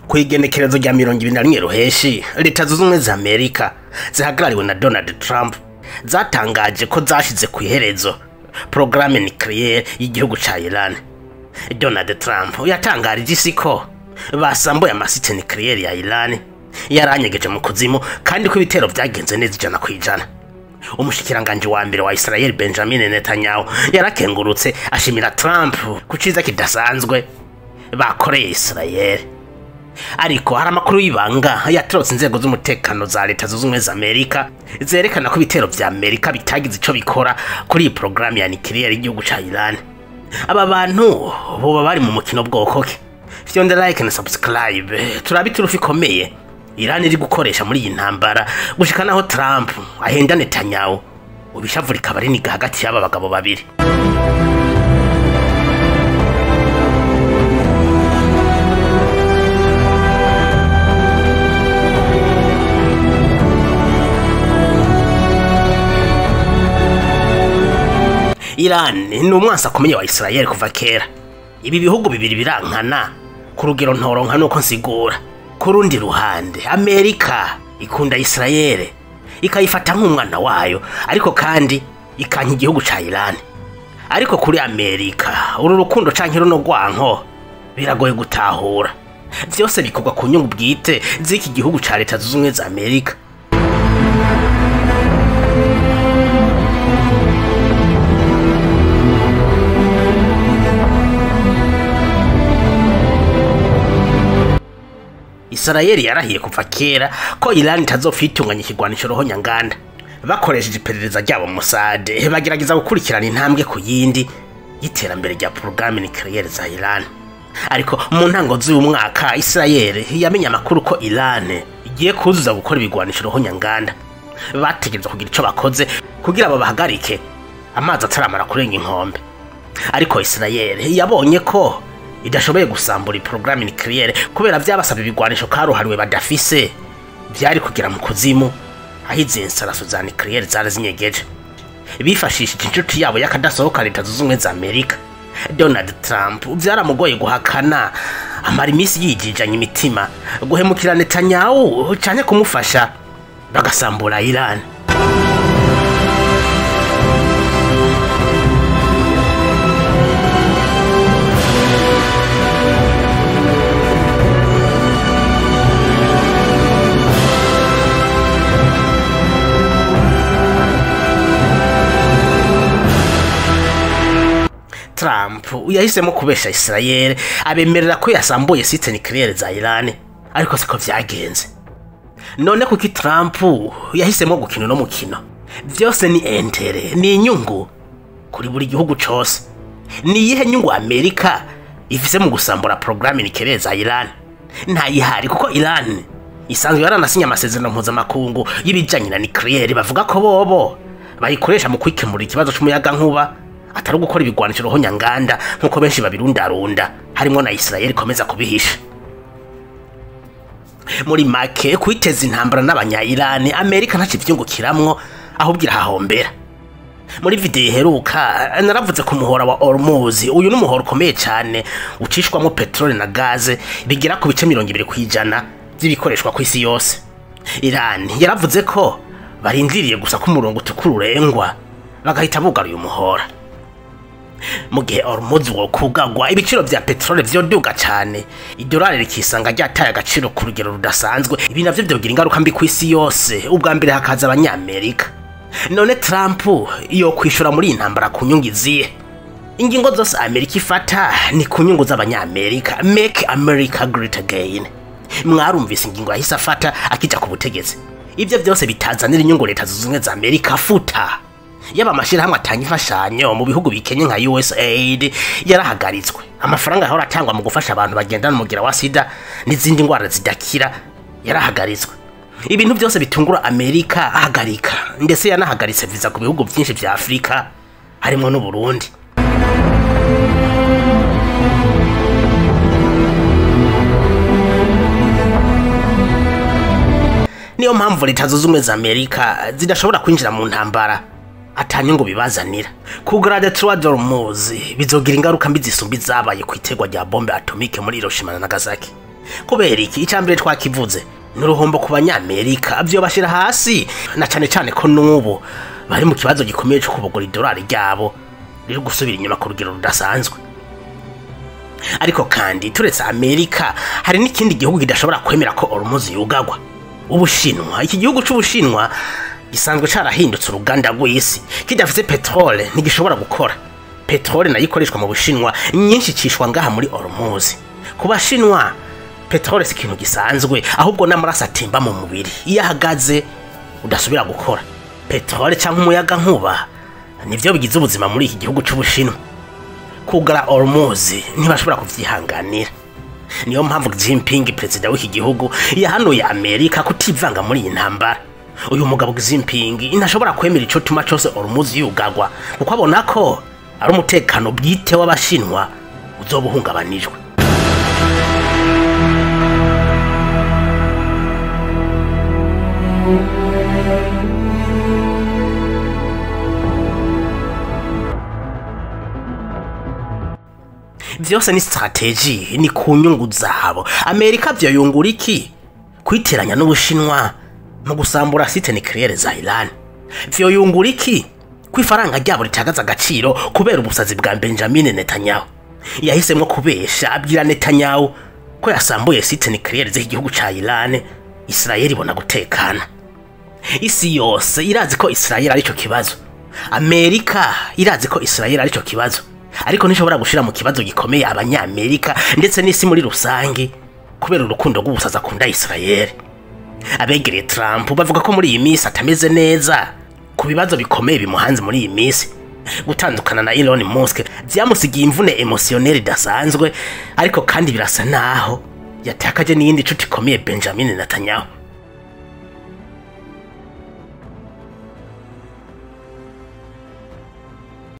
Ku igenekerezo rya 21 Ruheshi, Leta Zunze Ubumwe za Amerika zihagarariwe na Donald Trump zatangaje ko zashize ku iherezo porogaramu nucléaire y'igihugu ca Iran. Donald Trump yatangarije isi ko basambuye amasite nucléaire ya Iran yaranyegeje mu kuzimu, kandi ko ibitero vyagenze neza 100%. Umushikiranganji wa mbere wa Israel Benjamin Netanyahu yarakengurutse ashimira Trump ku ciza kidasanzwe bakoreye Israel. Ariko hari amakuru y'ibanga yatorotse inzego z'umutekano za Leta Zunze Ubumwe za Amerika zerekana ko ibitero vya Amerika bitagize ico bikora kuri iyi porogaramu ya nucléaire y'igihugu ca Iran. Aba bantu boba bari mu mukino bwoko ki? Fyonda like na subscribe, turabe iturufu ikomeye Iran iri gukoresha muri iyi ntambara gushika naho Trump ahenda Netanyahu, ubishavu rikaba riniga hagati y'aba bagabo babiri. Iran ni umwansi akomeye wa Israel kuva kera. Ibi bihugu bibiri birankana ku rugero ntoronka nuko nsigura. Ku rundi ruhande, Amerika ikunda Israel ikayifata nk'umwana wayo, ariko kandi ikanka igihugu ca Iran. Ariko kuri Amerika uru rukundo canke runo rwanko biragoye gutahura. Vyose bikorwa ku nyungu bwite z'iki gihugu ca Leta Zunze Ubumwe za Amerika. Israel yarahiye kuva kera ko Iran itazofitunganya ikigwanisho rohonyanganda. Bakoresheje iperereza ryabo Mossad bagerageza gukurikirana intambwe ku yindi y'iterambere rya porogaramu nucléaire za Iran. Ariko mu ntango z'uyu mwaka Israel yamenye amakuru ko Iran igiye kuzuza gukora ibigwanisho rohonyanganda. Bategerezwa kugira ico bakoze kugira babahagarike amazi ataramara kurenga inkombe. Ariko Israel yabonye ko idashoboye gusambura porogaramu nucléaire kubera vyabasaba ibigwanisho karuhariwe badafise, vyari kugira mu kuzimu aho izi nsaraso za nucléaire zari zinyegeje. Bifashishije inshuti yabo y'akadasohoka Leta Zunze Ubumwe za Amerika. Donald Trump vyaramugoye guhakana, amara iminsi yijijanye imitima guhemukira Netanyahu canke kumufasha bagasambura Iran. Trump yahisemo kubesha Israel abemerera ko yasambuye site nucléaire za Iran, ariko siko vyagenze. None kuki Trump yahisemo gukina no mukino? Vyose ni intérêt, ni inyungu kuri buri gihugu cose. Ni iyihe nyungu Amerika ifise mu gusambura programme nucléaire za Iran? Ntayihari, kuko Iran isanzwe yaranasinya amasezerano mpuzamakungu y'ibijanye na nucléaire, bavuga ko bobo bayikoresha mu kwikemura ikibazo c'umuyagankuba, atari gukora ibigwanisho rohonyanganda nkuko benshi babirundarunda, harimo na Israel ikomeza kubihisha. Muri make, kwiteza intambara n'abanya Iran Amerika ntaco ivyungukiramwo, ahubwo irahahombera. Muri video iheruka naravuze ku muhora wa Hormuz. Uyu ni umuhora ukomeye cane ucishwamo petrole na gaze bigera ku bice 20% vy'ibikoreshwa ku isi yose. Iran yaravuze ko barindiriye gusa ko umurongo utukura urengwa bagahita bugara uyu muhora. Mu gihe Hormuz wokugagwa, ibiciro vya petrole vyoduga cane, idolari rikisanga ryataye agaciro ku rugero rudasanzwe. Ibi navyo vyogira ingaruka mbi kw'isi yose, ubwa mbere hakaza abanyamerika. None Trump yo kwishura muri iyi ntambara ku nyungu izihe? Ingingo zose Amerika ifata ni ku nyungu z'abanyamerika. Make America Great Again. Mwarumvise ingingo yahise afata akija ku butegetsi. Ivyo vyose bitazanira inyungu Leta Zunze Ubumwe za Amerika, futa. Yaba amashirahamwe atanga imfashanyo mu bihugu bikenye nka USAID yarahagaritswe. Amafaranga ahora atangwa mu gufasha abantu bagendana umugera wa sida n'izindi ndwara zidakira yarahagaritswe. Ibintu byose bitungura Amerika ahagarika, ndetse yanahagaritse viza ku bihugu byinshi vya Afrika harimo n'u Burundi. Niyo mpamvu Leta Zunze Ubumwe za Amerika zidashobora kwinjira mu ntambara atanyungu bibazanira. Kugura Détroit d'Hormuz bizogira ingaruka mbi zisumba izabaye ku itegwa rya bombe atomique muri Hiroshima na Nagasaki. Kubera iki? Icambere twakivuze, n'uruhombo ku Banyamerika, vyo bashira hasi, na cane cane ko n'ubu bari mu kibazo gikomeye co kubogora idolari ryabo riri gusubira inyuma ku rugero rudasanzwe. Ariko kandi turetse Amerika, hari n'ikindi gihugu kidashobora kwemera ko Hormuz yugagwa: Ubushinwa. Iki gihugu c'Ubushinwa gisanzwe carahindutse uruganda rw'isi. Kidafise petrole ntigishobora gukora. Petrole nayo ikoreshwa mu Bushinwa nyinshi icishwa ngaha muri Hormuz. Ku Bashinwa, petrole si ikintu gisanzwe, ahubwo n'amaraso atemba mu mubiri. Iyo ahagaze udasubira gukora. Petrole canke umuyaga nkuba nivyo bigize ubuzima muri iki gihugu c'Ubushinwa. Kugara Hormuz ntibashobora kuvyihanganira. Niyo mpamvu Xi Jinping, perezida w'iki gihugu, yahanuye Amerika kutivanga muri iyi ntambara. Uyu mugabo Xi Jinping ntashobora kwemera ico tuma cose Hormuz yugagwa, kuko abona ko ari umutekano bwite w'Abashinwa uzoba uhungabanijwe. Vyose ni strategy, ni ku nyungu zabo. Amerika vyo yungura iki kwiteranya n'Ubushinwa mu gusambura site nucléaire za Iran? Vyo yungura iki ko ifaranga ryabo ritagaza agaciro kubera ubusazi bwa Benjamin Netanyahu? Yahisemwo kubesha, abwira Netanyahu ko yasambuye site nucléaire z'igihugu ca Iran, Israel ibona gutekana. Isi yose irazi ko Israel arico kibazo. Amerika irazi ko Israel arico kibazo, ariko ntishobora gushira mu kibazo gikomeye Abanyamerika ndetse n'isi muri rusange kubera urukundo rw'ubusaza akunda Israel. Abegereye Trump bavuga ko muri iyi minsi atameze neza ku bibazo bikomeye bimuhanze muri iyi minsi. Gutandukana na Elon Musk vyamusigiye imvune émotionnelle idasanzwe, ariko kandi birasa naho yatakaje n'iyindi nshuti ikomeye, Benjamin Netanyahu.